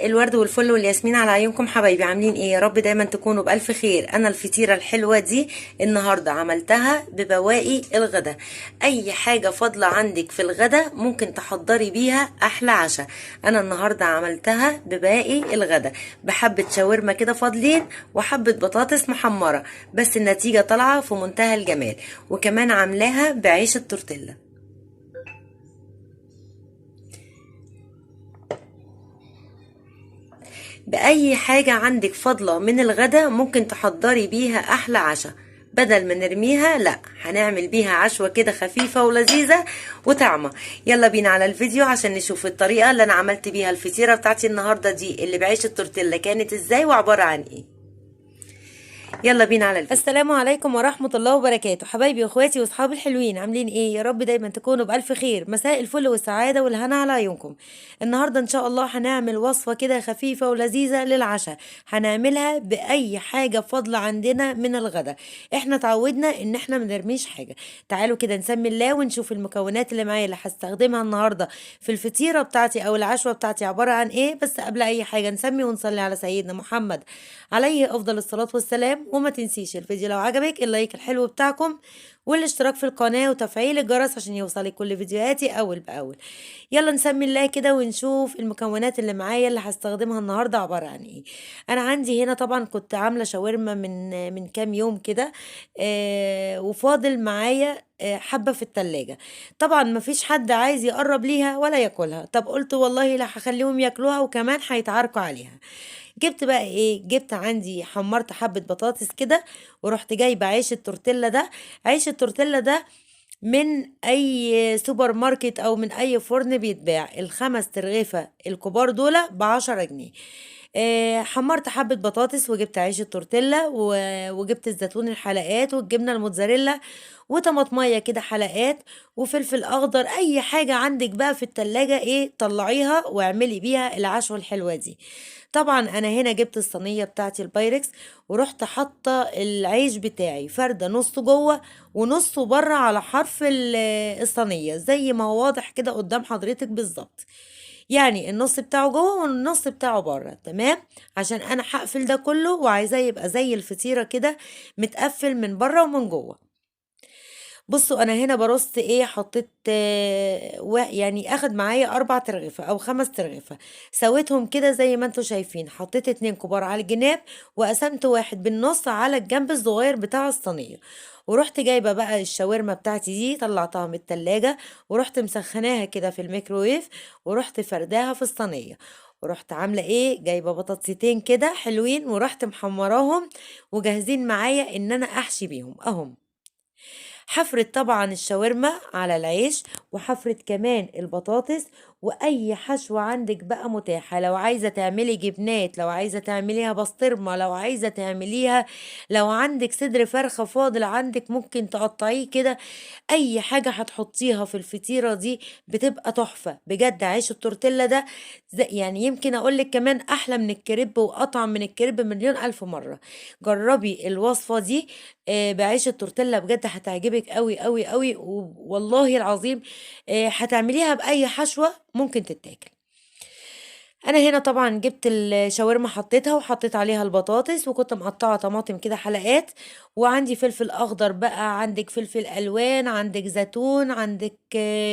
الورد والفل والياسمين على عيونكم حبايبي، عاملين ايه؟ يا رب دايما تكونوا بألف خير. انا الفطيرة الحلوة دي النهاردة عملتها ببواقي الغدا. اي حاجة فاضلة عندك في الغدا ممكن تحضري بيها احلى عشاء. انا النهاردة عملتها بباقي الغدا، بحبة شاورما كده فاضلين وحبة بطاطس محمرة، بس النتيجة طالعة في منتهى الجمال. وكمان عاملاها بعيش التورتيلا. بأي حاجة عندك فاضلة من الغدا ممكن تحضري بيها أحلى عشاء، بدل ما نرميها لا هنعمل بيها عشوة كده خفيفة ولذيذة وطعمة. يلا بينا على الفيديو عشان نشوف الطريقة اللي أنا عملت بيها الفطيرة بتاعتي النهاردة دي اللي بعيش التورتيلا كانت ازاي وعبارة عن ايه. يلا بينا على الفيديو. السلام عليكم ورحمة الله وبركاته حبايبي واخواتي واصحابي الحلوين، عاملين ايه؟ يا رب دايما تكونوا بألف خير. مساء الفل والسعادة والهنا على عيونكم. النهاردة ان شاء الله هنعمل وصفة كده خفيفة ولذيذة للعشاء، هنعملها بأي حاجة فاضلة عندنا من الغدا. احنا اتعودنا ان احنا ما نرميش حاجة. تعالوا كده نسمي الله ونشوف المكونات اللي معايا اللي هستخدمها النهاردة في الفطيرة بتاعتي او العشوة بتاعتي عبارة عن ايه. بس قبل اي حاجة نسمي ونصلي على سيدنا محمد عليه افضل الصلاة والسلام. وما تنسيش الفيديو لو عجبك ال like الحلو بتاعكم والاشتراك في القناة وتفعيل الجرس عشان يوصلك كل فيديوهاتي اول باول. يلا نسمي الله كده ونشوف المكونات اللي معايا اللي هستخدمها النهارده عبارة عن ايه. انا عندي هنا طبعا كنت عاملة شاورما من كام يوم كده، وفاضل معايا حبة في التلاجة. طبعا مفيش حد عايز يقرب ليها ولا ياكلها، طب قلت والله لا هخليهم ياكلوها وكمان هيتعاركوا عليها. جبت بقى ايه؟ جبت عندي حمرت حبة بطاطس كده، ورحت جايبة عيش التورتيلا ده. عيش التورتيلا ده من اي سوبر ماركت او من اي فرن بيتباع، الخمس ترغيفة الكبار دول ب10 جنيه. حمرت حبة بطاطس وجبت عيش التورتيلا وجبت الزيتون الحلقات والجبنة الموتزاريلا وطماطمية كده حلقات وفلفل اخضر. اي حاجة عندك بقى في التلاجة ايه طلعيها واعملي بيها العشوة الحلوة دي. طبعا انا هنا جبت الصينية بتاعتي البايركس ورحت حاطة العيش بتاعي فردة نصه جوه ونصه بره على حرف الصينية زي ما هو واضح كده قدام حضرتك بالظبط، يعني النص بتاعه جوه والنص بتاعه بره، تمام؟ عشان انا هقفل ده كله وعايزاه يبقى زي الفطيرة كده متقفل من بره ومن جوه. بصوا انا هنا برص ايه، حطيت، يعني اخد معايا 4 ترغيفة او 5 ترغيفة، سويتهم كده زي ما انتوا شايفين. حطيت 2 كبار على الجناب وقسمت واحد بالنص على الجنب الصغير بتاع الصينية. ورحت جايبة بقى الشاورما بتاعتي دي طلعتها من التلاجة ورحت مسخناها كده في الميكروويف ورحت فرداها في الصينية. ورحت عاملة ايه، جايبة بطاطستين كده حلوين ورحت محمراهم وجاهزين معايا ان انا احشي بيهم اهم. حفرت طبعا الشاورما على العيش وحفرت كمان البطاطس، واي حشوة عندك بقى متاحة. لو عايزة تعملي جبنات، لو عايزة تعمليها بسطرمة، لو عايزة تعمليها، لو عندك صدر فرخة فاضل عندك ممكن تقطعيه كده. اي حاجة هتحطيها في الفطيرة دي بتبقى تحفة بجد. عيش التورتيلا ده يمكن اقولك كمان احلى من الكريب واطعم من الكريب مليون الف مرة. جربي الوصفة دي، بعيش التورتيلا بجد هتعجبك قوي قوي قوي والله العظيم. هتعمليها باي حشوة ممكن تتاكل. انا هنا طبعا جبت الشاورما حطيتها وحطيت عليها البطاطس، وكنت مقطعه طماطم كده حلقات، وعندي فلفل اخضر بقى، عندك فلفل الوان، عندك زيتون، عندك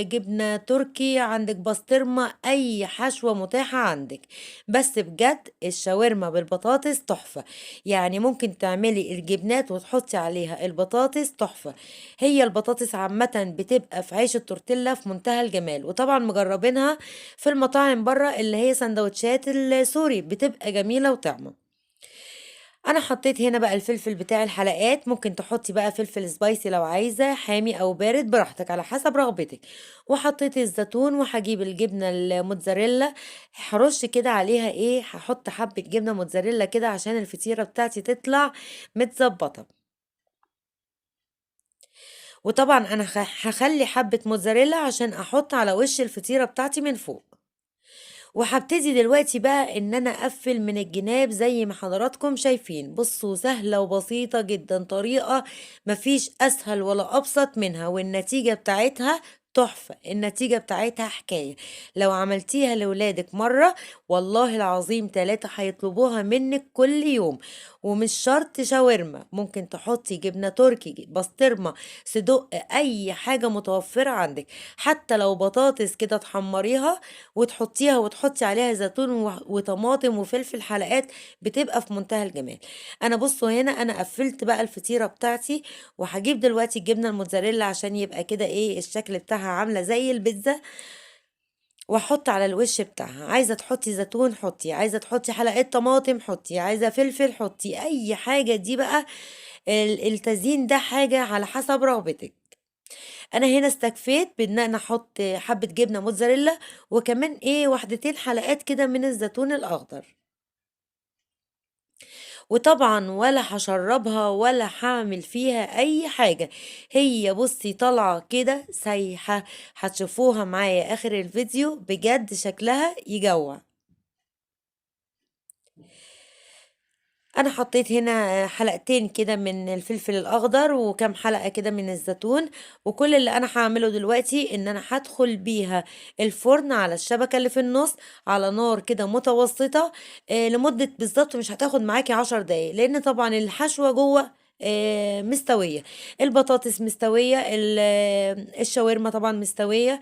جبنه تركي، عندك بسطرمه، اي حشوه متاحه عندك. بس بجد الشاورما بالبطاطس تحفه، يعني ممكن تعملي الجبنات وتحطي عليها البطاطس تحفه. هي البطاطس عامه بتبقى في عيش التورتيلا في منتهى الجمال، وطبعا مجربينها في المطاعم بره اللي هي سندوتشات السوري بتبقى جميلة وطعمة. انا حطيت هنا بقى الفلفل بتاع الحلقات، ممكن تحطي بقى فلفل سبايسي لو عايزة، حامي او بارد براحتك على حسب رغبتك. وحطيت الزيتون، وهجيب الجبنة الموتزاريلا هرش كده عليها ايه، هحط حبة جبنة موتزاريلا كده عشان الفطيرة بتاعتي تطلع متظبطة. وطبعا انا هخلي حبة موتزاريلا عشان احط على وش الفطيرة بتاعتي من فوق. وهبتدي دلوقتي بقى ان انا اقفل من الجناب زي ما حضراتكم شايفين. بصوا سهلة وبسيطة جدا، طريقة مفيش اسهل ولا ابسط منها، والنتيجة بتاعتها تحفة، النتيجة بتاعتها حكاية. لو عملتيها لولادك مرة والله العظيم 3 هيطلبوها منك كل يوم. ومش شرط شاورما، ممكن تحطي جبنة تركي، بسطرمة، صدق، اي حاجة متوفرة عندك، حتى لو بطاطس كده تحمريها وتحطيها وتحطي عليها زيتون وطماطم وفلفل حلقات، بتبقى في منتهى الجمال. انا بصوا هنا انا قفلت بقى الفطيرة بتاعتي، وهجيب دلوقتي الجبنة الموتزاريلا عشان يبقى كده ايه الشكل بتاعها عاملة زي البيتزا، واحط على الوش بتاعها. عايزه تحطي زيتون حطي، عايزه تحطي حلقات طماطم حطي، عايزه فلفل حطي، اي حاجه. دي بقى التزيين ده حاجه على حسب رغبتك. انا هنا استكفيت بان انا احط حبه جبنه موتزاريلا، وكمان ايه واحدتين حلقات كده من الزيتون الاخضر. وطبعا ولا هشربها ولا هعمل فيها اي حاجة، هي بصي طالعة كده سايحة، هتشوفوها معايا اخر الفيديو، بجد شكلها يجوع. انا حطيت هنا حلقتين كده من الفلفل الاخضر وكم حلقة كده من الزيتون، وكل اللي انا هعمله دلوقتي ان انا هدخل بيها الفرن على الشبكة اللي في النص على نار كده متوسطة، لمدة بالظبط مش هتاخد معاكي 10 دقايق، لان طبعا الحشوة جوه مستوية، البطاطس مستوية، الشاورما طبعا مستوية،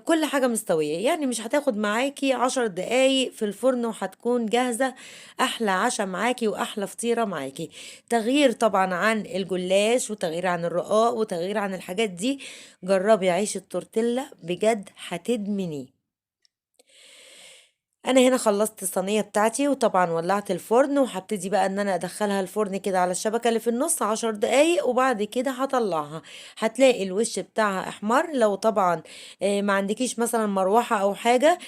كل حاجة مستوية، يعني مش هتاخد معاكي 10 دقايق في الفرن وهتكون جاهزة. أحلى عشاء معاكي وأحلى فطيرة معاكي. تغيير طبعا عن الجلاش، وتغيير عن الرقاق، وتغيير عن الحاجات دي. جربي عيش التورتيلا بجد هتدمنيه. انا هنا خلصت الصينيه بتاعتي، وطبعا ولعت الفرن، وهبتدي بقى ان انا ادخلها الفرن كده على الشبكه اللي في النص 10 دقايق، وبعد كده هطلعها. هتلاقي الوش بتاعها احمر. لو طبعا ما عندكيش مثلا مروحه او حاجه،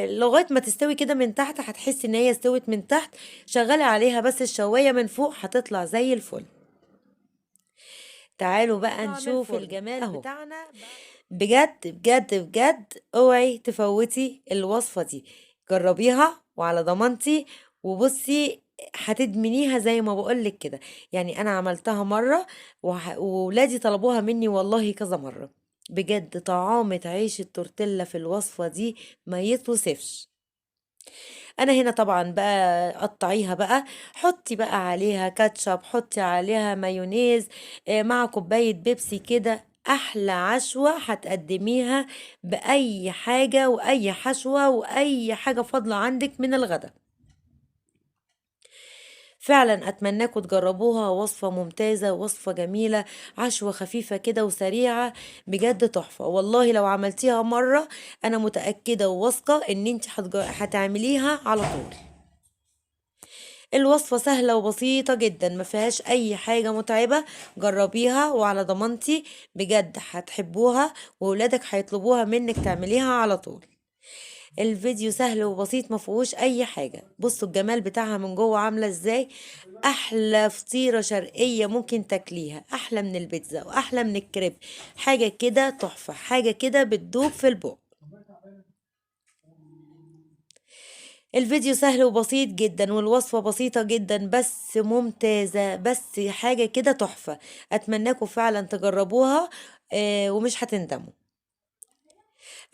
لغايه ما تستوي كده من تحت، هتحسي ان هي استوت من تحت. شغلي عليها بس الشوايه من فوق، هتطلع زي الفل. تعالوا بقى نشوف الجمال اهو بتاعنا. بجد بجد بجد اوعي تفوتي الوصفة دي، جربيها وعلى ضمانتي، وبصي هتدمنيها زي ما بقولك كده. يعني انا عملتها مرة وولادي طلبوها مني والله كذا مرة. بجد طعامة عيش التورتيلا في الوصفة دي ما يتوصفش. انا هنا طبعا بقى قطعيها بقى، حطي بقى عليها كاتشب، حطي عليها مايونيز، مع كوباية بيبسي كده. احلى عشوة هتقدميها باي حاجة واي حشوة واي حاجة فاضلة عندك من الغدا. فعلا اتمناكم تجربوها، وصفة ممتازة، وصفة جميلة، عشوة خفيفة كده وسريعة، بجد تحفة والله. لو عملتيها مرة انا متأكدة وواثقة ان انت هتعمليها على طول. الوصفة سهلة وبسيطة جدا، ما فيهاش اي حاجة متعبة. جربيها وعلى ضمانتي بجد هتحبوها، وولادك هيطلبوها منك تعمليها على طول. الفيديو سهل وبسيط ما فيهوش اي حاجة. بصوا الجمال بتاعها من جوه عاملة ازاي، احلى فطيرة شرقية ممكن تاكليها، احلى من البيتزا واحلى من الكريب، حاجة كده تحفة، حاجة كده بتدوب في البق. الفيديو سهل وبسيط جدا، والوصفة بسيطة جدا بس ممتازة، بس حاجة كده تحفة. اتمناكم فعلا تجربوها، ومش هتندموا.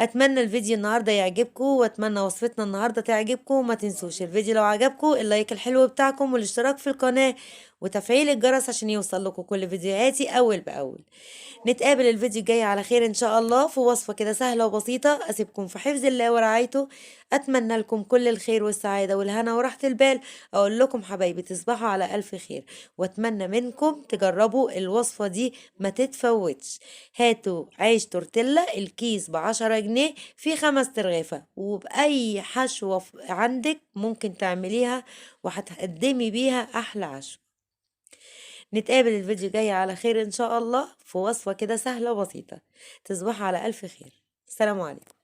اتمنى الفيديو النهارده يعجبكم، واتمنى وصفتنا النهارده تعجبكم. وما تنسوش الفيديو لو عجبكم اللايك الحلو بتاعكم، والاشتراك في القناه، وتفعيل الجرس عشان يوصل لكم كل فيديوهاتي اول باول. نتقابل الفيديو الجاي على خير ان شاء الله في وصفه كده سهله وبسيطه. اسيبكم في حفظ الله ورعايته، اتمنى لكم كل الخير والسعاده والهنا وراحه البال. اقول لكم حبايبي تصبحوا على الف خير، واتمنى منكم تجربوا الوصفه دي ما تتفوتش. هاتوا عيش تورتيلا الكيس ب10 جنيه في 5 ترغيفه، وباي حشوه عندك ممكن تعمليها وهتقدمي بيها احلى عشوه. نتقابل الفيديو الجاي على خير ان شاء الله في وصفة كده سهلة وبسيطة. تصبحوا على الف خير. السلام عليكم.